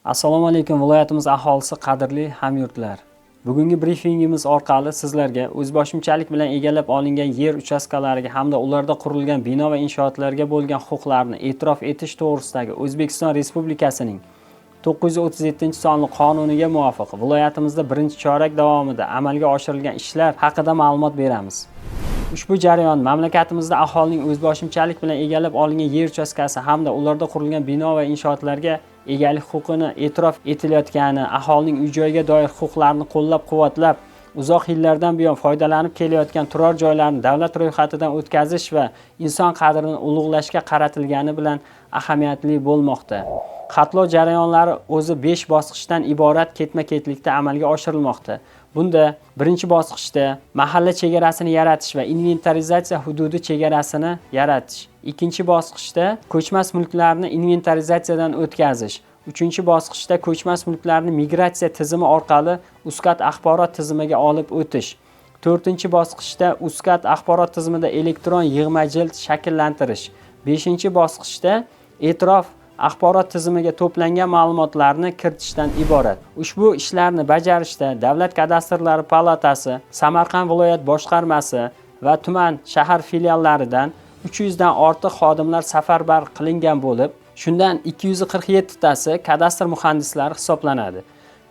Assalomu alaykum, viloyatimiz aholisi, qadrli hamyurtlar. Bugungi brifingimiz orqali sizlarga o'zboshimchalik bilan egallab olingan yer uchastkalariga hamda ularda qurilgan bino va inshootlarga bo'lgan huquqlarni e'tirof etish to'g'risidagi O'zbekiston Respublikasining 937-sonli qonuniga muvofiq viloyatimizda birinchi chorak davomida amalga oshirilgan ishlar haqida ma'lumot beramiz. Ushbu jarayon mamlakatimizda aholining o'zboshimchalik bilan egallab olingan yer uchastkasi hamda ularda qurilgan bino va inshootlarga egalik huquqini e'tirof etilayotgani, aholining uy-joyga doir huquqlarini qo'llab-quvvatlab, uzoq yillardan buyon foydalanib kelayotgan turar joylarni davlat ro'yxatidan o'tkazish va inson qadrini ulug'lashga qaratilgani bilan ahamiyatli bo'lmoqda. Xatlov jarayonlari o'zi 5 bosqichdan iborat ketma-ketlikda amalga oshirilmoqda. Bunda birinchi bosqichda mahalla chegarasini yaratish va inventarizatsiya hududi chegarasini yaratish. Ikkinchi bosqichda ko'chmas mulklarni inventarizatsiyadan o'tkazish. Uchinchi bosqichda ko'chmas mulklarni migratsiya tizimi orqali UZCAD axborot tizimiga olib o'tish. To'rtinchi bosqichda UZCAD axborot tizimida elektron yig'ma jild shakllantirish. Beshinchi bosqichda e'tirof axborot tizimiga to'plangan ma'lumotlarni kiritishdan iborat. Ushbu ishlarni bajarishda Davlat kadastrlari palatasi, Samarqand viloyat boshqarmasi va tuman shahar filiallaridan 300 dan ortiq xodimlar safarbar qilingan bo'lib, shundan 247 tasi kadastr muhandislari hisoblanadi.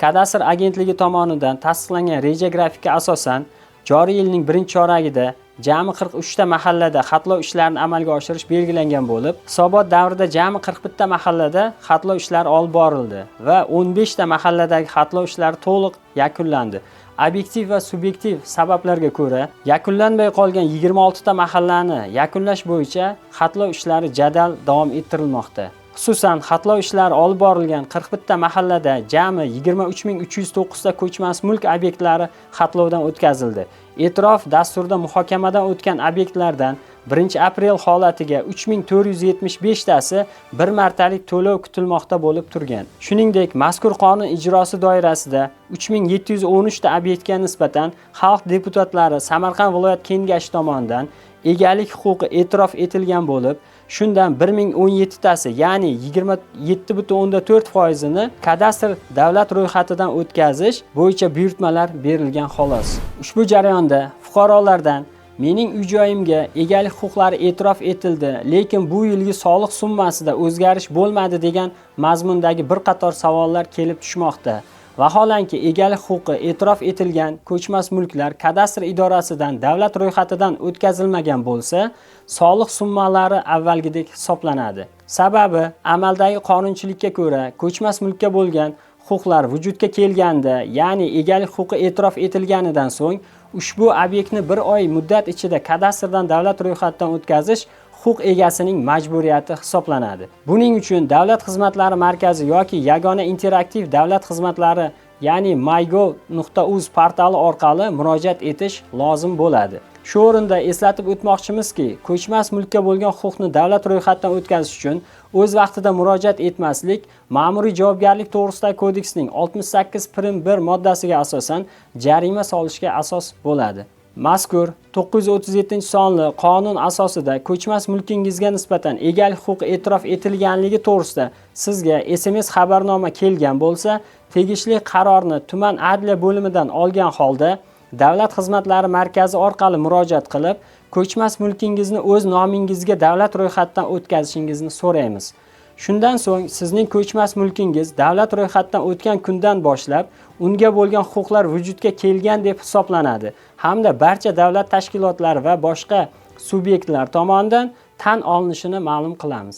Kadastr agentligi tomonidan tasdiqlangan reja grafikka asosan joriy yilning birinchi choragida jami 43 ta mahallada xatlov ishlarini amalga oshirish belgilangan bo'lib, hisobot davrida jami 41 ta mahallada xatlov ishlari olib borildi va 15 ta mahalladagi xatlov ishlari to'liq yakunlandi. Obyektiv va subyektiv sabablarga ko'ra yakunlanmay qolgan 26 ta mahallani yakunlash bo'yicha xatlov ishlari jadal davom ettirilmoqda. Xususan, xatlov ishlari olib borilgan 41 ta mahallada jami 23 309 ta ko'chmas mulk obyektlari xatlovdan o'tkazildi. E'tirof dasturida muhokamadan o'tgan obyektlardan 1 aprel holatiga 3475 tasi bir martalik to'lov kutilmoqda bo'lib turgan. Shuningdek, mazkur qonun ijrosi doirasida 3713 ta obyektga nisbatan xalq deputatlari Samarqand viloyat kengashi tomonidan egalik huquqi e'tirof etilgan bo'lib, shundan 1017 tasi, ya'ni 27,4 foizini kadastr davlat ro'yxatidan o'tkazish bo'yicha buyurtmalar berilgan xolos. Ushbu jarayonda fuqarolardan "Mening uy-joyimga egalik huquqlari e'tirof etildi, lekin bu yilgi soliq summasida o'zgarish bo'lmadi" degan mazmundagi bir qator savollar kelib tushmoqda. Vaholanki, egalik huquqi e'tirof etilgan ko'chmas mulklar kadastr idorasidan davlat ro'yxatidan o'tkazilmagan bo'lsa, soliq summalari avvalgidek hisoblanadi. Sababi, amaldagi qonunchilikka ko'ra, ko'chmas mulkka bo'lgan huquqlar vujudga kelganda, ya'ni egalik huquqi e'tirof etilganidan so'ng ushbu obyektni bir oy muddat ichida kadastrdan davlat ro'yxatidan o'tkazish huquq egasining majburiyati hisoblanadi. Buning uchun Davlat xizmatlari markazi yoki yagona interaktiv davlat xizmatlari, ya'ni mygov.uz portali orqali murojaat etish lozim bo'ladi. Shu o'rinda eslatib o'tmoqchimizki, ko'chmas mulkka bo'lgan huquqni davlat ro'yxatidan o'tkazish uchun o'z vaqtida murojaat etmaslik Ma'muriy javobgarlik to'g'risidagi kodeksning 68 prim 1 moddasiga asosan jarima solishga asos bo'ladi. Mazkur 937 sonli qonun asosida ko'chmas mulkingizga nisbatan egalik huquqi e'tirof etilganligi to'g'risida sizga SMS xabarnoma kelgan bo'lsa, tegishli qarorni tuman adliya bo'limidan olgan holda Davlat xizmatlari markazi orqali murojaat qilib, ko'chmas mulkingizni o'z nomingizga davlat ro'yxatidan o'tkazishingizni so'raymiz. Shundan so'ng sizning ko'chmas mulkingiz davlat ro'yxatidan o'tgan kundan boshlab unga bo'lgan huquqlar vujudga kelgan deb hisoblanadi hamda barcha davlat tashkilotlari va boshqa subyektlar tomonidan tan olinishini ma'lum qilamiz.